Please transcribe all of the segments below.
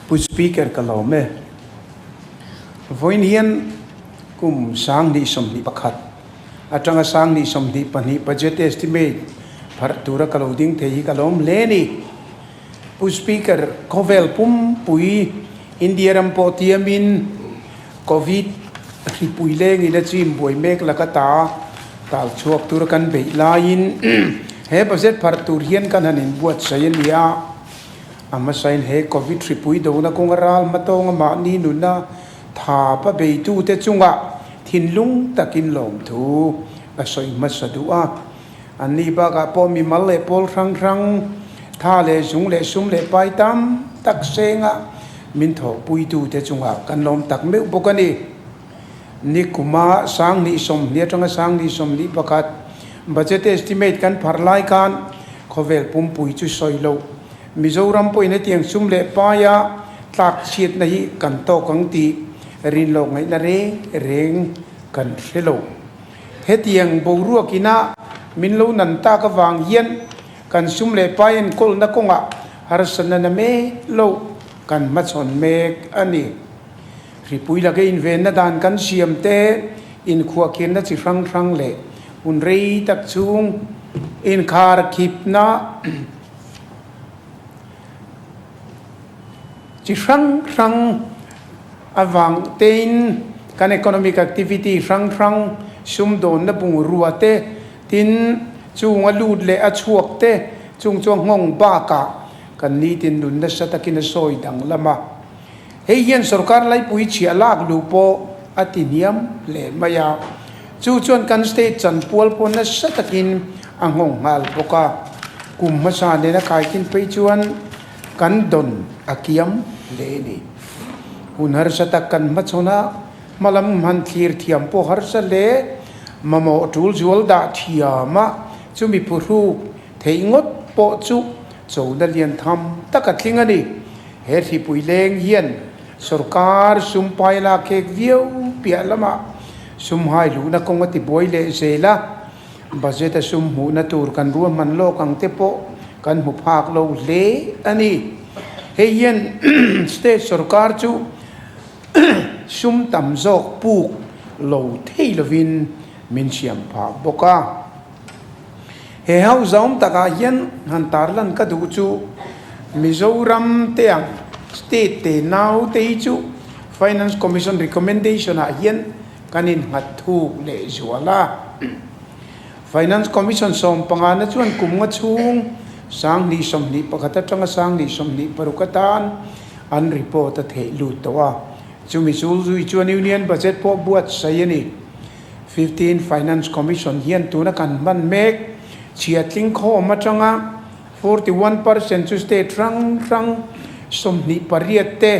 Pu Speaker ka lawm e. Vawiin hian kum 2021 atanga 2022 budget estimate pharh tura ka lo ding thei hi ka lawm hle a ni. Pu Speaker, khawvel pumpui India ram pawh tiamin Covid hripui lengin a chim buai mek laka ta tal chhuak tura kan beih laiin he budget pharh tur hian kan han inbuatsaih a ni a. A hmasain he Covid hripui dona kawnga ral hmatawnga mahni nuna thapa beitute chungah thinlung takin lawmthu a sawi hmasa duh a. Anni bakah pawh mimal leh pawl hrang hrang, tha leh zung leh sum leh pai tam tak senga min thawhpuitute chungah kan lawm tak meuh bawk a ni. Nikuma 2020 atanga 2021 budget estimate kan pharh lai khan khawvel pumpui chu sawi loh. Mizoram pawhin hetiang sum leh paia tlak chhiatna hi kan tawk ang tih rinlawk ngaihna reng reng kan hre lo. Hetiang boruak ina min lo nan tak avang hian kan sum leh pai enkawlna kawngah harsatna na mek lo kan hmachhawn mek a ni. Hripui laka invenna dan kan siam te, inkhuahkhirna chi hrang hrang leh hun rei tak chhung inkharkhipna chi hrang hrang avang tein kan economic activity hrang hrang sumdawnna bungrua te tin chung a lut leh a chhuak te chung chu a nghawng bakah kan nitin nun nasa takin a sawi danglam a. Hei hian sorkar laipui chhiah lak luh pawh a ti hniam hle mai a, chu chuan kan state chanpual pawh nasa takin a nghawng nghal bawk a. Kum hmasa nena kaikhin phei chuan kan dawn a kiam hle a ni. Hun harsa tak kan hmachhawn a, hmalam hman thlir thiam pawh harsa hle, mamawh tul zual dah thiam a, chumi phuhruk theih ngawt pawh chu chona lian tham tak a tling a ni. He hripui leng hian sorkar sum pai la khek viau piah lamah sum hai luhna kawng a ti buai leh zel a, budget a sum hmuhna tur kan ruahman lawk ang te pawh kan hmu phak lo hle a ni. Hei hian state sorkar chu sum tam zawk puk lo thei lovin min siam phah bawk a. He ho zawm takah hian han tarlan ka duh chu Mizoram te ang state te nau te hi chu Finance Commission recommendation ah hian kan innghat thuk leh zual a. Finance Commission 15 na chuan kum nga chhung 2021 atanga 2026 atan an report a theih lut tawh a. Chumi chul zui chuan Union Budget pawh buatsaih a ni. 15 Finance Commission hian tuna kan hman mek chhiatling khawm atanga 41% chu state hrang hrang 28 te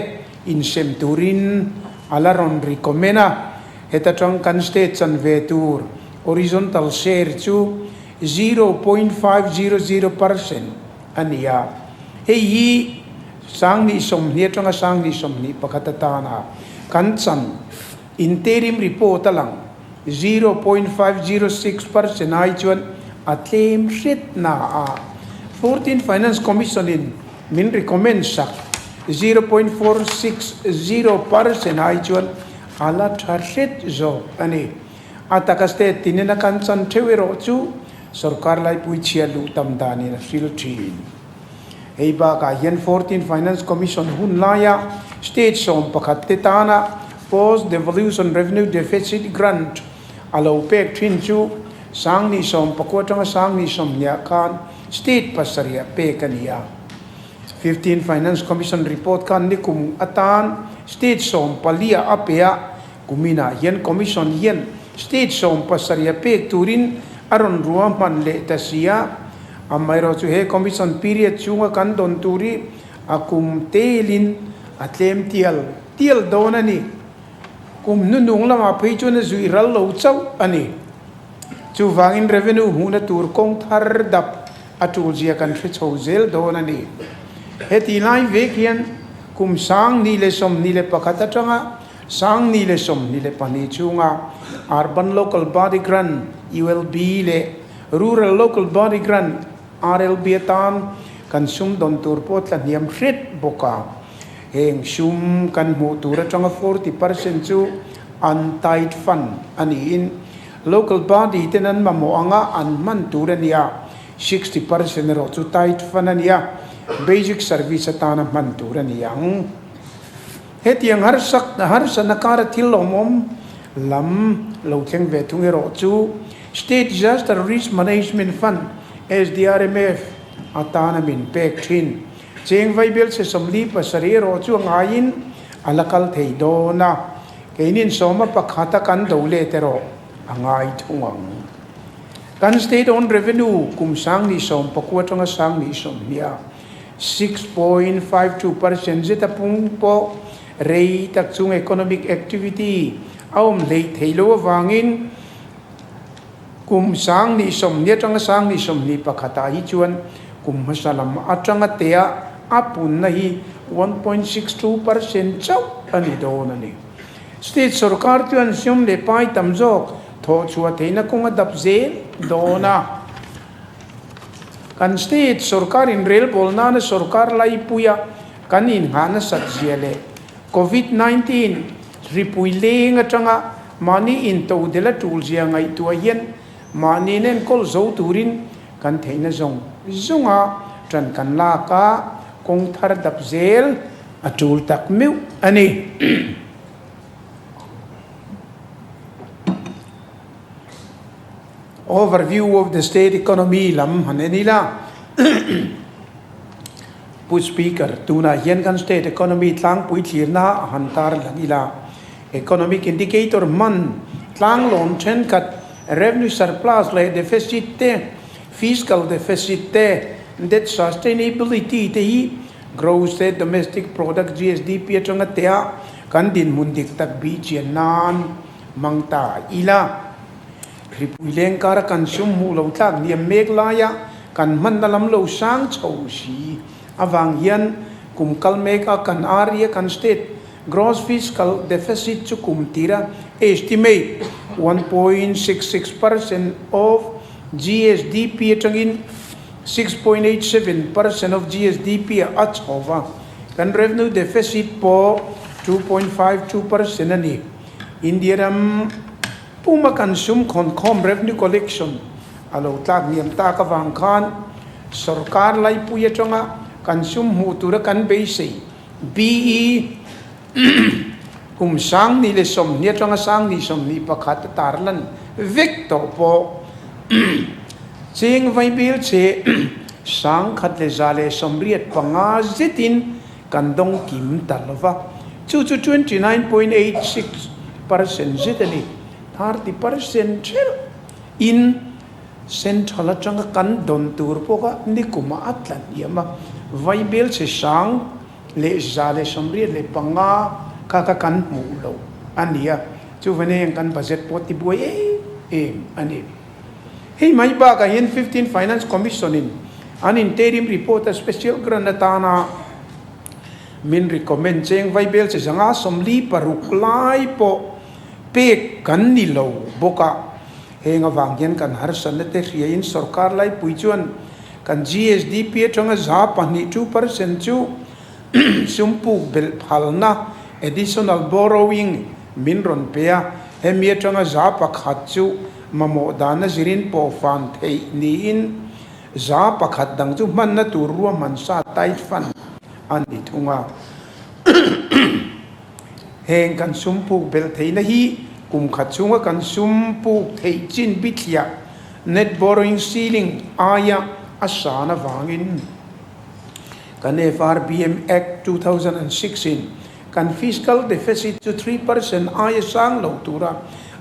insem turin a la rawn recommend a, heta tang kan state chanve tur horizontal share chu 0.500% a ni a, hei hi 2020 atanga 2021 atana kan chan. Interim report a lang, 0.506% ai chuan a tlem hret na a. 14 Finance Commission in min recommend sak, 0.460% ai chuan a la tha hret zawk a ni. A taka state tinin a kan chan theuh erawh chu sorkar laipui chhia luh tam danin a hril thin. Hei bakah hian 14 Finance Commission hun laia state 11 te tana Post Devolution Revenue Deficit Grant a lo pek thin chu 2019 atanga 2020 khan state pasarih pek a ni a. 15 Finance Commission report khan nikum atan state 14 a pe a, kuminah hian Commission hian state 17 pek turin a rawn ruahman leh ta si a. Amaherawhchu he Commission period chhunga kan dawn tur hi a kum telin a tlem tial tial dawn a ni. Kum hnuhnung lamah phei chuan a zuih ral lo chauh a ni. Chuvangin revenue hmuhna tur kawng thar dap a tul zia kan hre chho zel dawn a ni. Heti lai vek hian kum 2021 atanga 2022 chhunga Urban Local Body Grant, ULB, leh Rural Local Body Grant, RLB, atan kan sum dawn tur pawh tla hniam hret bawk a. Heng sum kan hmuh tur atanga 40% chu untied fund a niin local body ten an mamawh anga an hman tur a ni a, 60% erawh chu tied fund a ni a, basic service atana hman tur a ni ang. Hetiang harsak harsatna kara thil lawmawm lam lo thleng ve thung erawh chu State Disaster Risk Management Fund, SDRMF, atana min pek thin. Cheng vaibel che 47 erawh chu a ngaiin a la kal thei dawn a, keinin sawma pakhata kan do let erawh a ngai thung ang. Kan State Owned Revenue kum sang ni 19 atanga sang ni 20 a 6.52% zet a pung pawh rei tak chung economic activity a awm hleih theih loh avangin kum sang ni 20 atanga sang ni 21 ah hi chuan kum hmasa lam atanga tea a punna hi 1.62% chauh a ni dawn a ni. State sorkar chuan sum leh pai tam zawk thawh chhuah theihna kawng a dap zel dawn a. Kan state sorkar inrelbawl nana sorkar laipuia kan inghah nasat zia leh Covid 19 hripui leng atanga mahni intodel a tul zia ngaihtuah hian mahni enkawl zo turin kan theihna zawng zawnga tan kan lak a, kawng thar dap zel a tul tak meuh a ni. Overview of the state economy lam han en ila. Pu Speaker, tunah hian kan state economy tlangpui thlirna a han tar lang ila. Economic indicator hman tlanglawm thenkhat, revenue surplus leh deficit te, fiscal deficit te, debt sustainability te hi gross state domestic product, GSDP, atanga tea kan dinhmun dik tak bih chian nan hmang ta ila. Hripui leng kara kan sum hmuh lo tlak hniam mek laia kan hmanna lam lo sang chho si avang hian kum kal meka kan area kan state gross fiscal deficit chu kum tira estimate 1.66% of GSDP atangin 6.87% of GSDP ah a chho va, kan revenue deficit pawh 2.52% a ni. India ram puma kan sum khawnkhawm revenue collection a lo tlak hniam tak avang khan sorkar laipui atanga kan sum hmuh tura kan beisei BE kum 2020 atanga 2021 a tarlan vek tawh pawh cheng vaibel che 185 zetin kan dawng kim ta lo va, chu chu 29.86% zet a ni. 30% ṭhelh in Central aṭanga kan dawn tur pawh kha nikumah a tla hniam a, vaibel che 185 kha kha kan hmuh lo a ni a, chuvangin kan budget pawh tibuai em em a ni. Hei mai bakah hian 15 Finance Commission in an interim report a special grant atana min recommend cheng vaibel che 546 lai pawh pek kan ni lo bawk a. Heng avang hian kan harsatna te hriain sorkar laipui chuan kan GSDP atanga 2% 2% chu sum puk belh phalna, additional borrowing, min rawn pe a, hemi atanga 1% chu mamawh dana zirin pawh fan theih niin 1% dang chu hmanna tur ruahman sa tight fund a ni thung a. Heng kan sum puk belh theihna hi kum khat chhunga kan sum puk theih chin bithliah, net borrowing ceiling, aia a san avangin kan FRBM Act 2006 in kan fiscal deficit chu 3% aia sang lo tura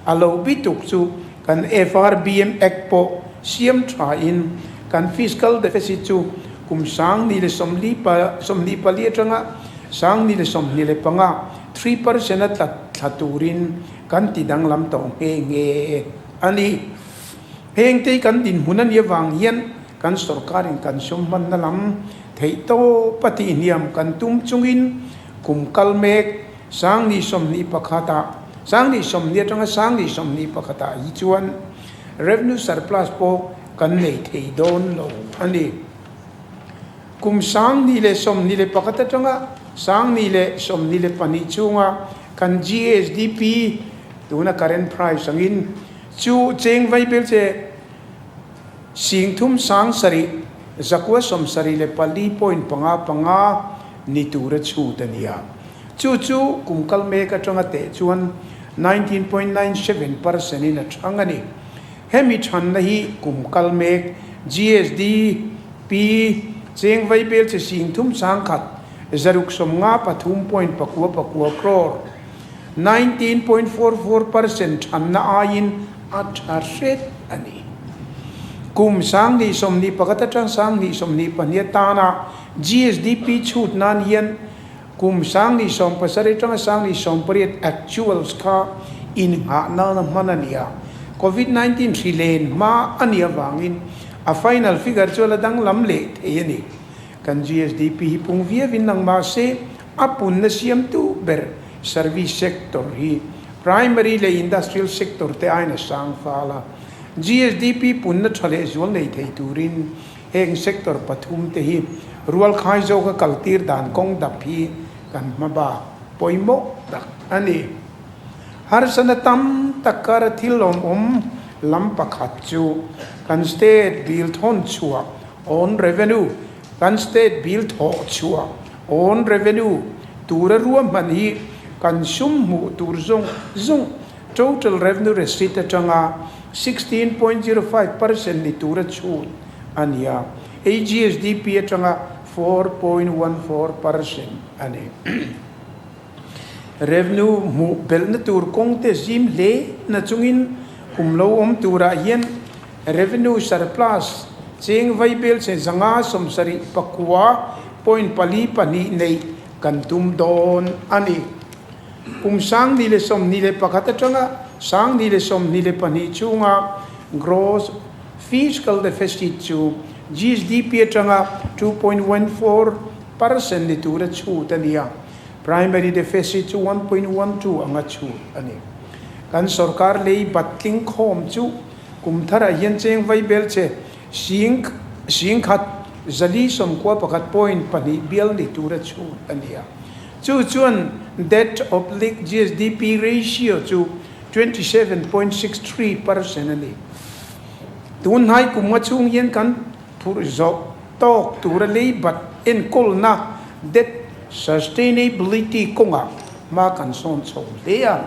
a lo bituk chu kan FRBM Act pawh siam thain kan fiscal deficit chu kum 2024 atanga 2025 3% a tla thla turin kan ti danglam tawh nghe nghe a ni. Heng te hi kan dinhmun a nih avang hian kan sorkarin kan sum hmanna lam theih tawp a tihhniam kan tum chungin kum kal mek 2021 ah 2020 atanga 2021 ah hi chuan revenue surplus pawh kan nei thei dawn lo a ni. Kum 2021 atanga. 2022 chhunga kan GSDP, tuna current price angin, chu cheng vaibel che 30 774.55 ni tura chhut a ni a. Chu chu kum kal mek atanga teh chuan 19.97% in a chhang a ni. Hemi chhanna hi kum kal mek GSDP cheng vaibel chi 30 653.9 crore, 19.44% chhanna aiin a tha hret a ni. Kum 2021 atang 2022 atana GSDP chhut nan hian kum 2017 atanga 2018 actuals kha innghah nana hman a ni a. Covid 19 hri len hma a nih avangin a final figure chu a la danglam leh thei a ni. Kan GSDP hi pung viauin lang mahse a punna siamtu ber service sector hi primary leh industrial sector te aiin a sang fal a. GSDP punna tha leh zual nei thei turin heng sector pathum te hi rualkhai zawka kaltir dan kawng dap hi kan hma bak pawimawh tak a ni. Harsana tam tak kara thil lawmawm lam pakhat chu kan state bill thawn chhuah own revenue, kan state bill thawh chhuah own revenue tura ruahman hi kan sum hmuh tur zawng zawng total revenue receipt atanga 16.05% ni tura chhut a ni a, hei GSDP atanga 4.14% a ni. Revenue hmuh belhna tur kawng te zim hle na chungin kum lo awm turah hian revenue surplus cheng vaibel che 579.42 neih kan tum dawn a ni. Kum 2021 atanga 2022 chhunga gross fiscal deficit chu GSDP atanga 2.14% ni tura chhut a ni a. Primary deficit chu 1.12 anga chhut a ni. Kan sorkar lei bat tling khawm chu kum tharah hian cheng vaibel che sing 10 491.2 bial ni tura chhut a ni a. Chu chuan debt oblique GSDP ratio chu 27.63% a ni. Tun hnai kum nga chhung hian kan phurh zawh tawk tura lei bat enkawlna debt sustainability kawngah hma kan sawn chho hle a.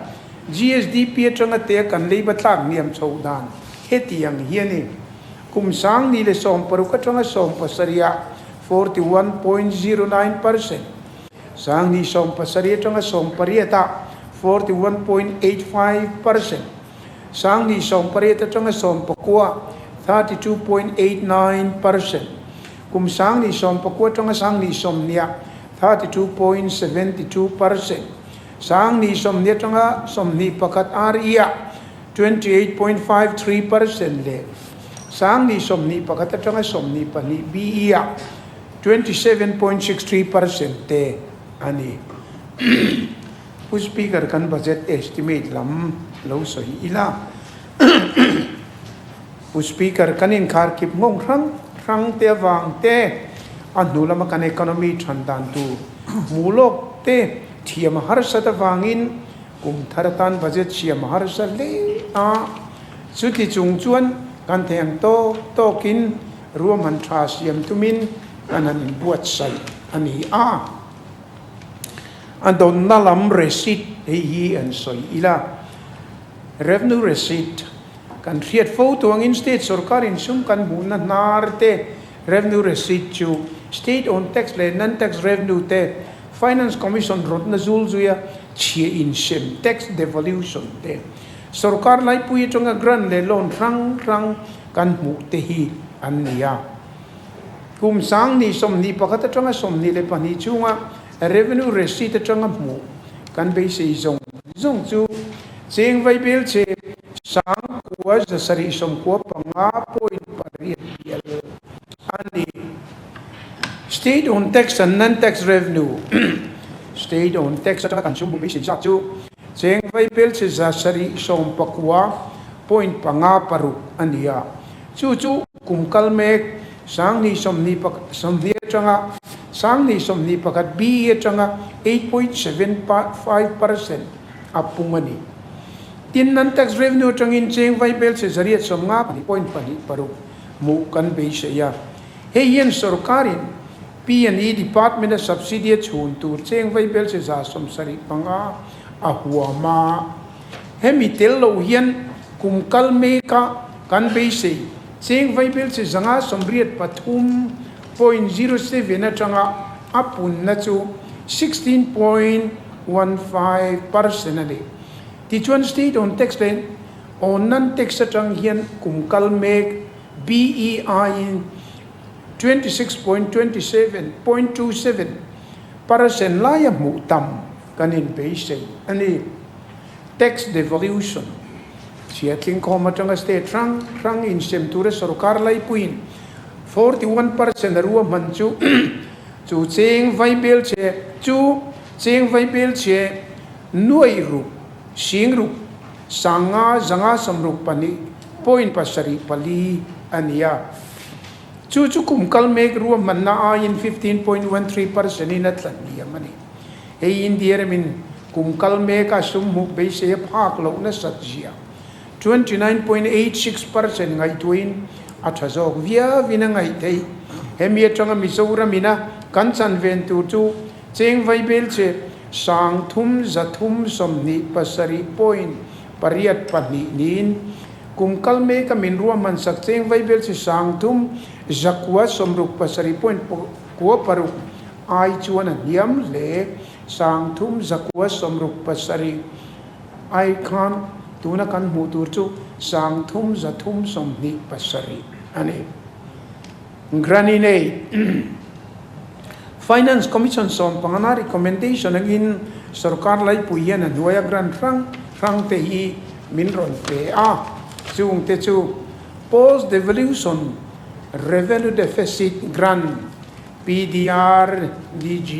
GSDP atanga tea kan lei bat tlak hniam chho dan hetiang hi a ni. Kum 2016 atanga 17ah 41.09%, 2017 atanga 18ah 41.85%, 2018 atanga 19 32.89%, kum 2019 atanga 2020ah 32.72%, 2020 atanga 21 RE-ah 28.53% leh 2021 atanga 22 BE-ah 27.63% te a ni. Pu Speaker kan budget estimate lam lo sawi ila. Pu Speaker kan inkhar kip nghawng hrang hrang te avang te a hnu lama kan economy than dan tur hmuh lawk te thiam a harsat avangin kum thar atan budget siam a harsa hle a. Chuti chung chuan kan thei ang tawk tawkin ruahman tha siam tumin kan han inbuatsaih a ni a. A dawnna lam receipt hei hi an sawi ila, revenue receipt kan hriat fo tuangin state sorkar insum kan hmuhna hnar te revenue receipt chu state own tax leh non-tax revenue te Finance Commission rawtna zul zuia chhia insem tax devolution te sorkar laipui atanga grant leh loan hrang hrang kan hmuh te hi an ni a. Kum 2021 atanga 22 chhunga revenue receipt atanga hmuh kan beisei zawng zawng chu cheng vaibel che 9795.8 bial a ni. State owned tax and non-tax revenue State owned tax atanga kan sum hmuh beisei zat chu cheng vaibel che 799.56 a ni a. Chu chu kum kal mek 2020 atanga 21 BE atanga 8.75 percent a pung a ni. Tin, non-tax revenue atangin cheng vaibelchhe 852.26 hmuh kan beisei a. Hei hian sorkarin P&E department a subsidy a chhun tur cheng vaibelchhe 75 a huam a. Hemi tel lo hian kum kal meka kan beisei cheng vaibelchhe 583.07 atanga a punna chu 16.15% a ni. Tichuan state owned tax leh own non-tax atang hian kum kal mek BEI in 26.27.27% laia hmuh tam kan inbeisei a ni. Tax devolution, Chhiathlingkhawm atanga state hrang hrang insem tura sorkar laipuiin 41% a ruahman chu chu cheng vaibelchhe chu cheng vaibelchhe nuaih ruk sing ruk 5 562.74 a ni a. Chu chu kum kal mek ruahmanna aiin 15.13% in a tla hniam a ni. Hei India ramin kum kal meka sum hmuh beisei a phak loh nasat zia 29.86% ngaihtuahin a tha zawk viauin a ngaih theih. Hemi atanga Mizoram ina kan chan ven tur chu cheng vaibelchhe 3,327.82 niin kum kal meka min ruahman sak cheng vaibelchhe 3,967.96 ai chuan a hniam hle. 3,967 ai khan tuna kan hmuh tur chu 3,327 a ni. Grant-in-Aid Finance Commission sawmpangana recommendation angin sorkar laipui hian a hnuaia grant hrang hrang te hi min rawn pe a, chung te chu Post Devolution Revenue Deficit Grant, PDR, DG,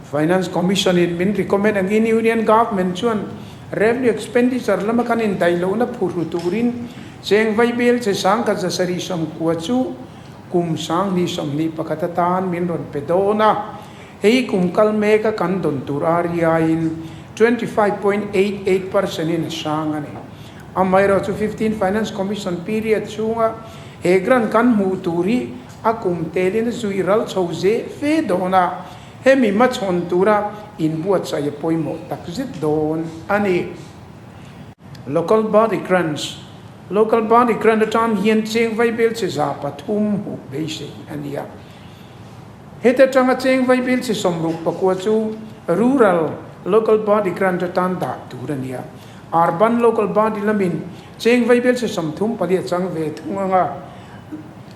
Finance Commission in min recommend angin Union Government chuan Revenue Expenditure lama kan indaih lohna phuhru turin cheng vaibel che 1790 chu kum 2021 atan min rawn pe dawn a. Hei kum kal meka kan dawn tur a riaiin 25.88% in a sang a ni. Amaherawhchu 15 Finance Commission period chhunga he grant kan hmuh tur hi a kum telin a zui ral chho zeh fe dawn a, hemi hmachhawn tura inbuatsaih a pawimawh takzet dawn a ni. Local Body Grants, Local Body Grant atan hian cheng vaibelchhe 300 hmuh beisei a ni a. Heta tanga cheng vaibelchhe 69 chu Rural Local Body Grant atan dah tur a ni a. Urban Local Body lamin cheng vaibelchhe 34 a chang ve thung ang a.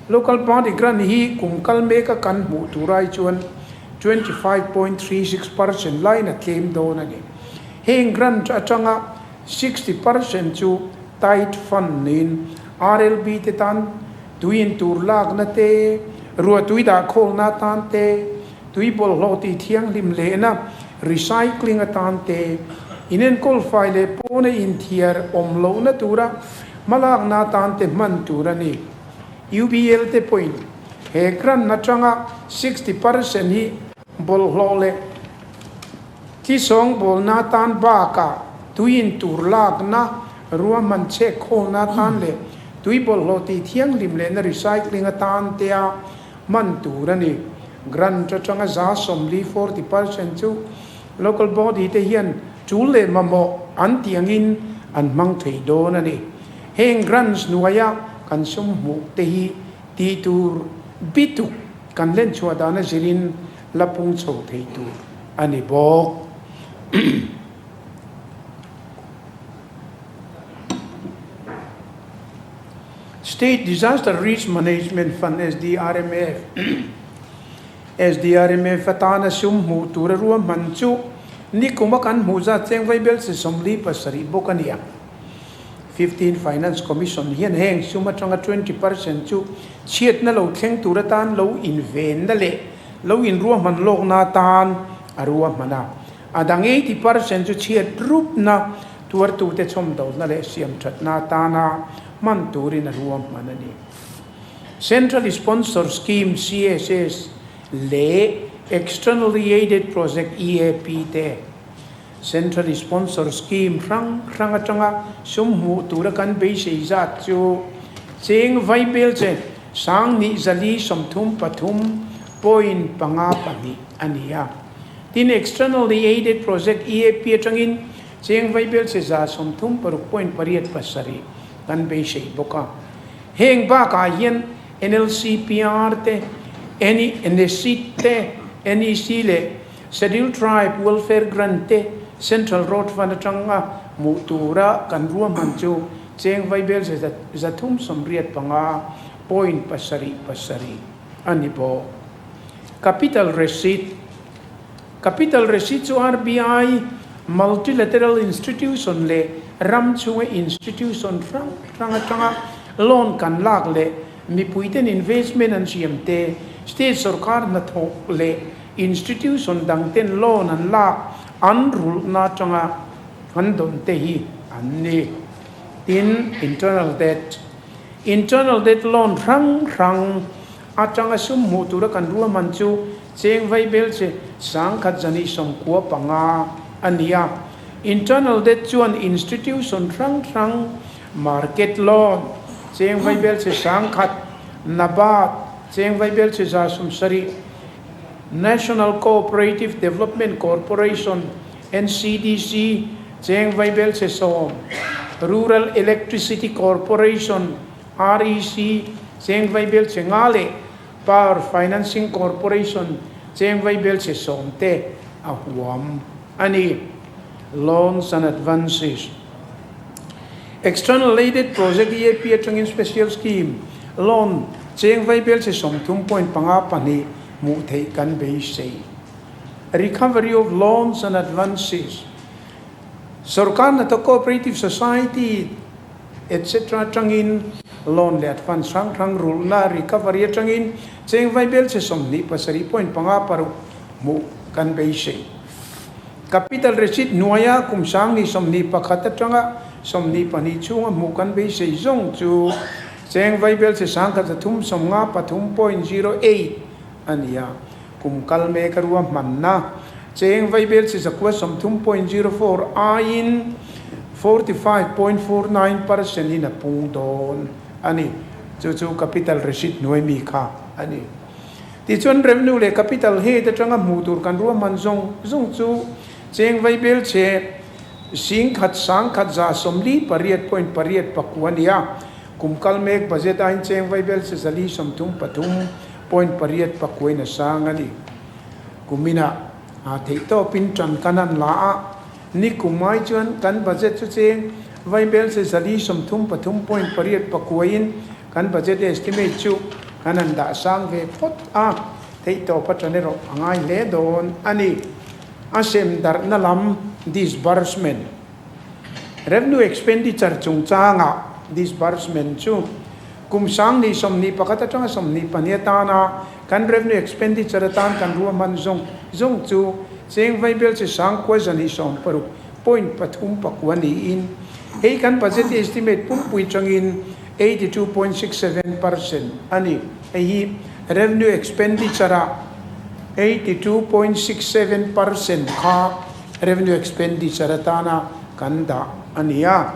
Local Body Grant hi kum kal meka kan hmuh tur ai chuan 25.36% laiin a tlem dawn a ni. Heng grant atanga 60% chu Tithe Fund niin RLB te tan tui in tur lakna te, ruah tui dah khawlna atan te, tui bawlhhlawh tih thianghlim lehna, recycling atan te, inenkawl fai leh pawna inthiar awm lohna tura hmalakna atan te hman tur a ni. UBL te pawhin he grant atanga 60% hi bawlhhlawh leh Thisawng bawlna atan bakah tui in tur lakna, ruahman chhek khawlna atan leh tui bawlhhlawh tih thianghlim lehna recycling atan tea hman tur a ni. Grant atanga 40%, 40%, chu local body te hian tul leh mamawh an tih angin an hmang thei dawn a ni. Heng grants hnuaia kan sum hmuh te hi tih tur bituk kan lenchhuah dana zirin la pung chho thei tur a ni bawk. State Disaster Risk Management Fund, SDRMF, SDRMF atana sum hmuh tura ruahman chu nikuma kan hmuh zat cheng vaibelchhe 47 bawk a ni a. 15 Finance Commission hian heng sum atanga 20% chu chhiatna lo thleng tur atan lo invenna leh lo inruahman lawkna atan a ruahman a. A dang 80% chu chhiat rupna tuartute chhawmdawlna leh siamthatna atana hman turin a ruahman a ni. Central Sponsor Scheme, CSS, leh Externally Aided Project, EAP, te Central Sponsor Scheme hrang hrang atanga sum hmuh tura kan beisei zat chu cheng vaibel che 20 33.52 a ni a. Tin, Externally Aided Project, EAP, atangin cheng vaibel che 36.87 kan beisei bawk a. Heng bakah hian NLCPR te, NSC te, NEC leh Scheduled Tribe Welfare Grant te Central Road Fund atanga hmuh tura kan ruahman chu cheng vaibel 385.77 a ni bawk. Capital Receipt Capital Receipt chu RBI, Multilateral Institution leh ram chhunga institution hrang hrang atanga loan kan lak leh mipuiten investment an siam te, state sorkar hnathawk leh Institution dang ten loan an lak an rulhna atanga an dawn te hi an ni. Tin, internal debt, internal debt loan hrang hrang atanga sum hmuh tura kan ruahman chu cheng vaibel che 1295 a ni a. Internal debt chuan institution hrang hrang market loan cheng vaibel che 1000, NABARD cheng vaibel che 170, National Cooperative Development Corporation, NCDC, cheng vaibel che sawm, Rural Electricity Corporation, REC, cheng vaibel che nga leh Power Financing Corporation cheng vaibel che sawm te a huam a ni. Loans and Advances External Aided Project, EAP, atangin Special Scheme Loan cheng vaibel che 30.52 hmuh theih kan beisei. Recovery of Loans and Advances Sorkar hnathawk Cooperative Society etc atangin loan leh advance hrang hrang rulhna recovery atangin cheng vaibel che 27.56 hmuh kan beisei. Capital receipt hnuaia kum 2021 atanga 22 chhunga hmuh kan beisei zawng chu cheng vaibel che 1353.08 a ni a. Kum kal mek a ruahmanna cheng vaibel che 930.04 aiin 45.49% in a pung dawn a ni. Chu chu capital receipt hnuai mi kha a ni. Tichuan revenue leh capital head atanga hmuh tur kan ruahman zawng zawng chu cheng vaibel che 11,148.89 a ni a, kum kal mek budget aiin cheng vaibel che 433.89 in a sang a ni. Kuminah theihtawpin tan kan han la a, ni kum ai chuan kan budget chu cheng vaibel che 433.89 in Kan budget estimate chu kan han dah sang ve phawt a, theihtawp atang erawh a ngai hle dawn a ni. A sem darhna lam disbursement, Revenue expenditure chungchangah disbursement chu kum 2021 atanga 22 atana kan revenue expenditure atan kan ruahman zawng zawng chu cheng vaibel chi 9260.39 niin hei kan budget estimate pumpui tangin 82.67% a ni. Hei hi revenue expenditure-ah 82.67% kha revenue expenditure atana kan dah a ni a.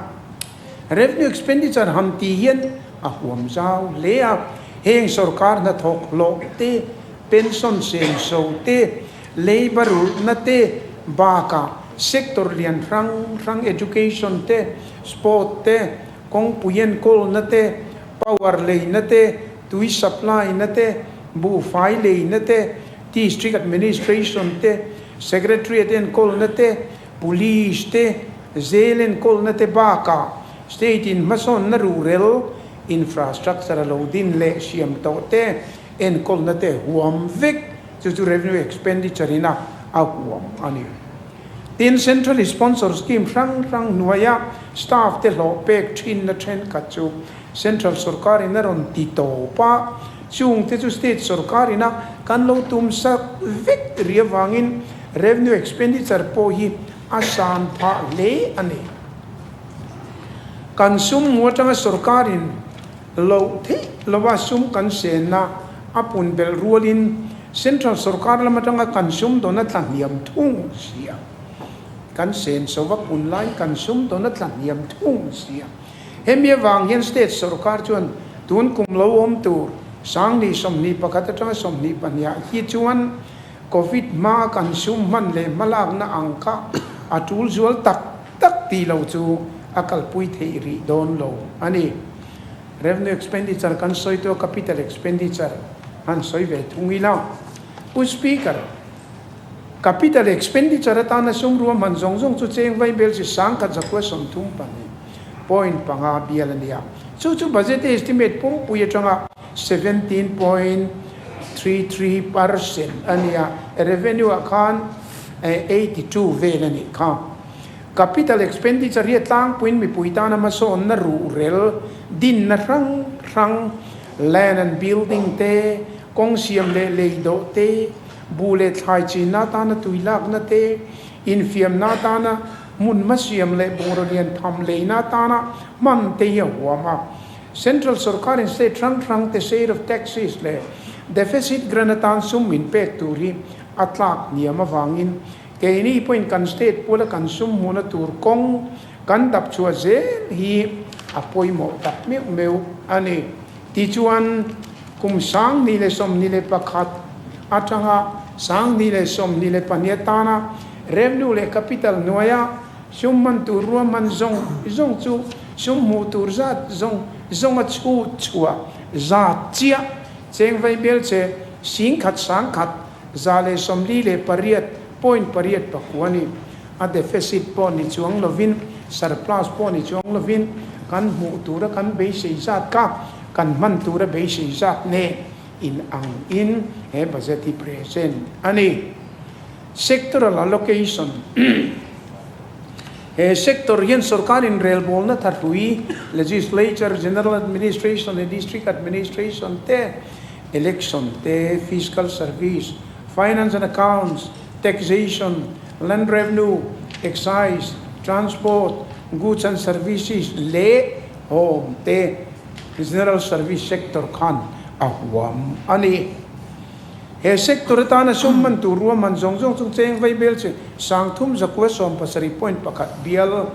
Revenue expenditure han tih hian a huam zau hle a. Heng sorkar hnathawk hlawh te, pension senso te, labour rulhna te bakah sector lian hrang hrang education te, sport te, Kawngpui enkawlna te, power leina te, tui supply na te, buhfai leina te, district administration te, secretariat enkawlna te, police te, jail enkawlna te bakah state in hmasawnna ruhrel, infrastructure a lo din leh siam tawh te enkawlna te huam vek chu chu revenue expenditure in a a huam a ni. Tin, Central Sponsor Scheme hrang hrang hnuaia staff te hlawh pek thinna thenkhat chu Central sorkarin a rawn ti tawp a, chung te chu State sorkarin a kan lo tum sak vek ri avangin revenue expenditure pawh hi a san phah hle a ni. Kan sum hmu atanga sorkarin loh theih lova sum kan senna a pun belh rualin. Central sorkar lam atanga kan sumdawn a tla hniam thung si a. Kan senso va pun laiin kan sumdawn a tla hniam thung si a. Hemi avang hian state sorkar chuan tun kum lo awm tur 2021 atanga 22 ah hi chuan Covid hma kan sum hman leh hmalakna ang kha a tul zual tak tak tih lo chu a kalpui theih rih dawn lo a ni. Revenue expenditure kan sawi tu a capital expenditure han sawi ve thung ila. Pu Speaker, capital expenditure atana sum ruahman zawng zawng chu cheng vai bel chi 1132.5 bial a ni a. Chu chu budget estimate pumpui atanga 17.33% a ni a, revenue ah khan 82 vel a nih kha. Capital expenditure hi a tlangpuiin mipui tana hmasawnna ruhrel dinna hrang hrang, land and building te, kawng siam leh lei dawh te, buh leh thlai chinna atana tui lakna te, infiamna atana hmun hmasiam leh bungraw lian tham leina atana hman te hi a huam a. Central sorkarin state hrang hrang te share of taxes leh deficit grant atan sum min pek tur hi a tlak hniam avangin Keini pawhin kan state pula kan sum hmuhna tur kawng kan dap chhuah zel hi a pawimawh tak meuh meuh a ni. Tichuan, kum 2021 atanga 2022 atana revenue leh capital hnuaia sum hman tur ruahman zawng zawng chu sum hmuh tur zat zawng zawnga chhut chhuah zat chiah cheng vai bel che 10,000 100 148.89 a ni. A deficit pawh ni chuang lovin, surplus pawh ni chuang lovin, kan hmuh tura kan beisei zat kha kan hman tura beisei zat nen in ang in he budget hi present a ni. Sectoral allocation He sector hian sorkar inrelbawlna thahrui, legislature, general administration leh district administration te, Election te, Fiscal Service, Finance and Accounts, Taxation, Land Revenue, Excise, Transport, Goods and Services leh Home te General Service Sector khan a huam a ni. He sector atana sum man tur ruahman zawng zawng chung cheng vai bel che 3917.1 bial,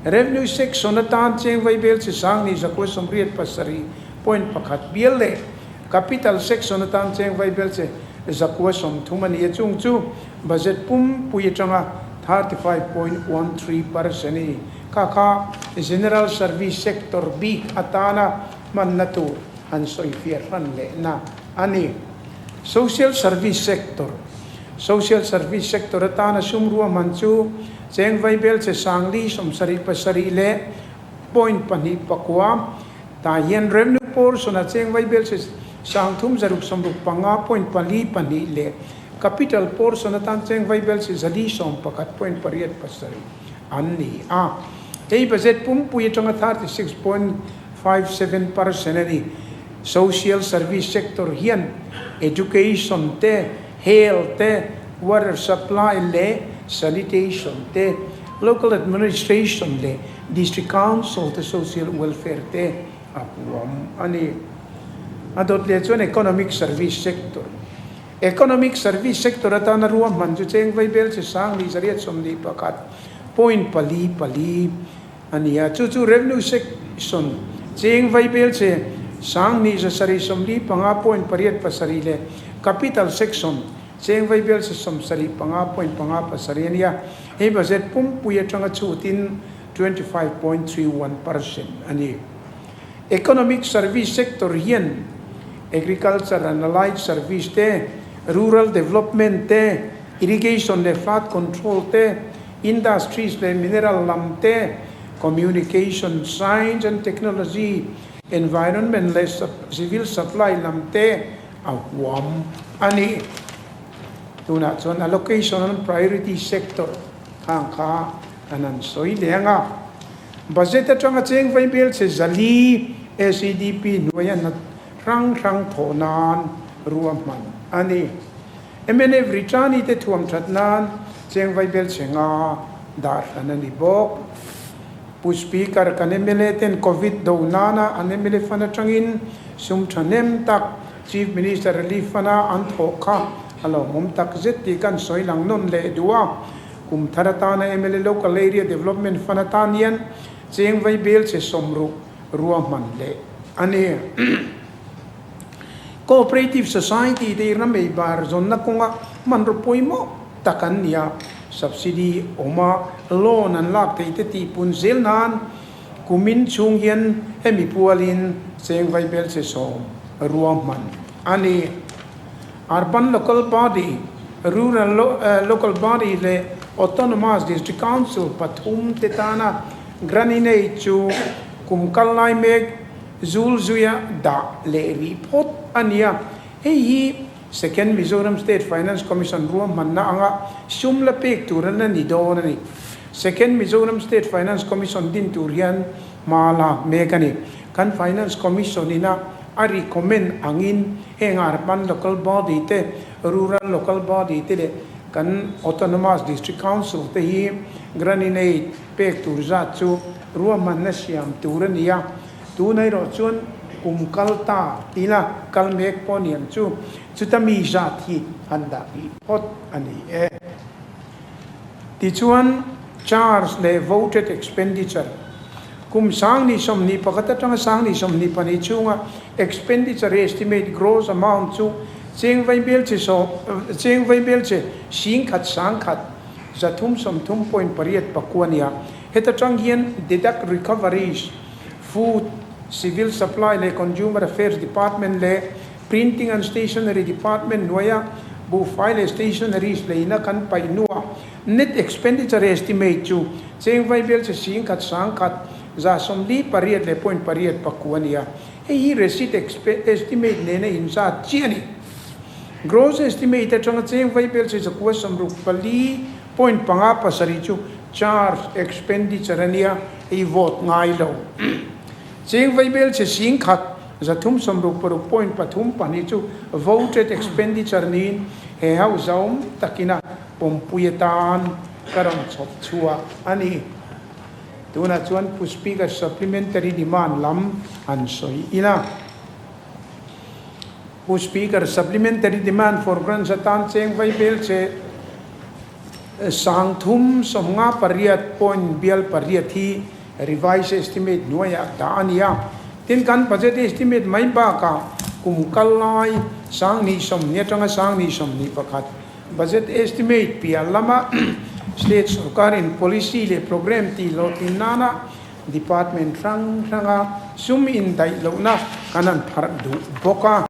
Revenue Section atan cheng vai bel che 2187 Point pakhat bial leh Capital Section atan cheng vai bel che 930 a ni a, chung chu budget pumpui atanga 35.13% a ni. Kha kha General Service Sector bik atana hmanna tur han sawi fiah hran lehna a ni. Social Service Sector Social Service Sector atana sum ruahman chu cheng vai bel che 477 leh point pahnih pakua Tah hian revenue portion a cheng vai bel che 3665.42 leh capital portion atan cheng vai bel che 411.87 an ni a. Hei budget pumpui atanga 36.57% a ni. Social service sector hian education te, health te, water supply leh sanitation te, local administration leh District Council te Social Welfare te a huam a ni. A dawt leh chuan Economic Service Sector. Economic Service Sector atana ruahman chu cheng vai bel chi 2821.44 a ni a, chu chu Revenue Section cheng vai bel che 2775.87 leh Capital Section cheng vai bel che 75.57 a ni a. Hei budget pumpui atanga chhutin 25.31% a ni. Economic service sector hian agriculture and allied service te, rural development te, irrigation leh flood control te, industries leh mineral lam te, communication, science and technology, environment leh civil supply lam te a huam a ni. Tunah chuan allocation on priority sector khang kha kan han sawi leh ang a. Budget atanga cheng vai bel che 400 SEDP hnuaia hna hrang hrang thawh nan ruahman a ni. Mnf Ritani te thuam that nan cheng vai bel che nga dah hran a ni bawk. Pu Speaker, kan mla ten Covid do nana an mla fund atangin sum thahnem tak. Chief Minister Relief Fund-a an thawh kha a lawmawm tak zet tih kan sawi lang nawn leh duh a. Kum thar atana mla Local Area Development Fund atan hian cheng vai bel che sawmruk ruahman leh a ni. Cooperative Society te ram ei bar zawnna kawnga hmanraw pawimawh tak an ni a, subsidy awma loan an lak theih te tihpun zel nan kumin chhung hian hemi pualin cheng vai bel che sawm ruahman a ni. Urban Local Body, Rural Local Body leh Autonomous District Council pathum te tana grant-in-aid chu kum kal lai mek Zul zuia dah leh rih phawt a ni a, hei hi Second Mizoram State Finance Commission ruahmanna anga sum la pek tur an la ni dawn a ni. Second Mizoram State Finance Commission din tur hian hma lak mek a ni. Kan Finance Commission ina a recommend angin heng Urban Local Body te, Rural Local Body te leh kan Autonomous District Council te hi grant-in-aid pek tur zat chu ruahmanna siam tur a ni a, tun erawh chuan kum kal ta ila kal mek pawh niang chu, chuta mi zat hi han dah rih phawt a ni e. Tichuan, charge leh voted expenditure, kum 2021 atanga 2022 chhunga expenditure estimate gross amount chu cheng vaibel che sawm cheng vaibel che singkhat sangkhat 330.8 a ni a. Heta tang hian Deduct Recoveries, Food, Civil Supply leh Consumer Affairs Department leh Printing and Stationery Department hnuaia buhfai leh stationeries leina kan paih hnuah Net Expenditure Estimate chu cheng vaibel che singkhat sangkhat 48 leh point pariat pakua a ni a. Hei hi Receipt Estimate nena inzat chiah a ni. Gross Estimate atanga cheng vaibel che 964 point panga pasarih chu Charge expenditure a nia, ei vote ngai lo. Cheng vaibel che singkhat 366 point pathum pahnih chu voted expenditure niin he ho zaum takina pawmpui atan ka rawn chhawp chhuak a ni. Tunah chuan Pu Speaker supplementary demand lam han sawi ila. Pu Speaker supplementary demand for grants atan cheng vaibel che 358 point bial pariat hi revise estimate hnuaiah dah a ni a. Tin, kan budget estimate mai bakah kum kal lai 2020 atanga 2021 budget estimate piah lama state sorkarin policy leh programme tih hlawhtlin nana department hrang hranga sum indaih lohna kan han pharh duh bawk a.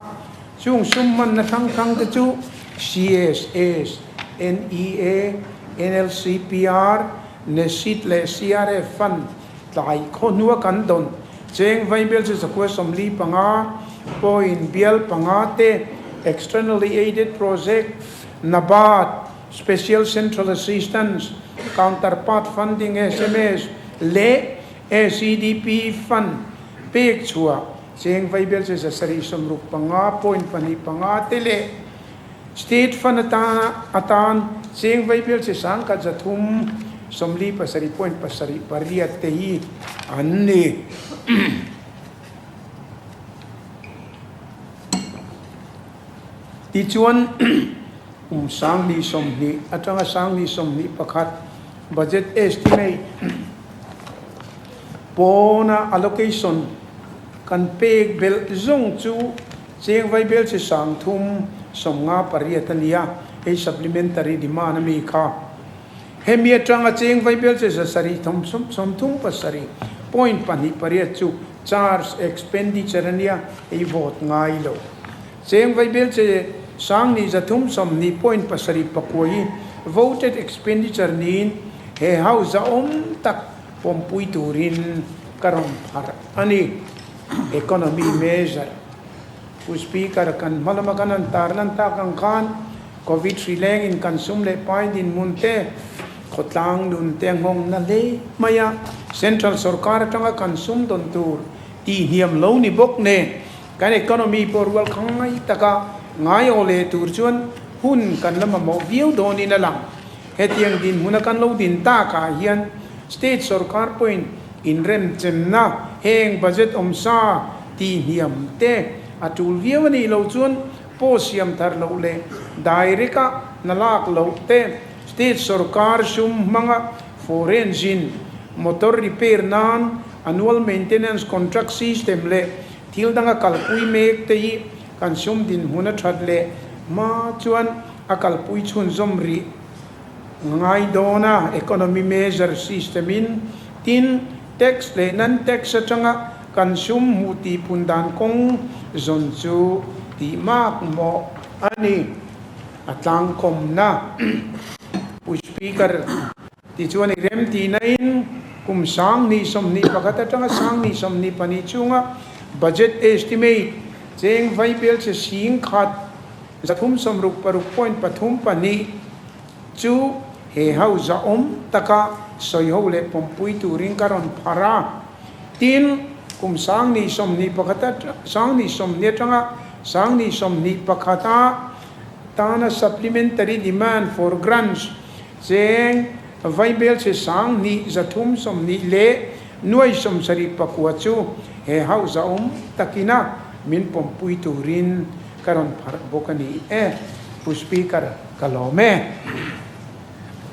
Chung sum hmanna hrang hrang te chu CSS, NEA, NLCPR, NESIT leh CRF fund tlai khaw hnua kan dawn cheng vaibel chu 145 point bial panga te, Externally Aided Project, NABARD, Special Central Assistance, Counterpart Funding sms leh ACDP fund pek chhuah Cheng vaibel chu 765 point pahnih panga te leh State Fund atana atan cheng vaibel chi 1347 point pasarih pariat te hi an ni. Tichuan, kum 2020 atanga 2021 Budget Estimate pawna allocation Kan pek belh zawng chu cheng vaibel chi 358 a ni a, hei supplementary demand a mi kha. Hemi atanga cheng vaibel chi 737 point pahnih pariat chu charge expenditure a nia, hei vote ngai lo. Cheng vaibel chi 2320 point pasarih pakua hi voted expenditure niin he house a awm tak pawmpui turin ka rawn pharh a ni. Economy measure Pu Speaker, kan hma lama kan han tar lan tak ang khan Covid hri lengin kan sum leh pai dinhmun te, khawtlang nun te a nghawng na hle mai a. Central sorkar atanga kan sum dawn tur tih hniam lo ni bawk nen kan economy pawh rual khangai taka ngai aw leh tur chuan hun kan la mamawh viau dawnin a lang. Hetiang dinhmuna kan lo din takah hian State sorkar pawhin inremchemna heng budget awmsa tihhniam te, a tul viau a nih loh chuan post siam thar loh leh direct a hna lak loh te, state sorkar sum hmanga foreign zin, motor repair nan annual maintenance contract system leh thil danga kalpui mek te hi kan sum dinhmun a that leh hma chuan a kalpui chhunzawm rih ngai dawn a, economy measure system in tin tax leh non tax atanga kan sum hmuh tihpun dan kawng zawn chu tih mak mawh a ni. A tlangkawmna Pu Speaker tichuan i rem tihna in kum 2021 atanga 2022 chunga budget estimate cheng vaibel che 10,000 366.32 chu he ho zahawm taka sawiho leh pawmpui turin ka rawn phar a. Tin, kum 2021 2020 atanga 2021 a tana supplementary demand for grants cheng vaibelchhe 2320 leh 79 chu he ho zahawm takina min pawmpui turin Ka rawn pharh bawk a ni e, Pu Speaker, ka lawm e.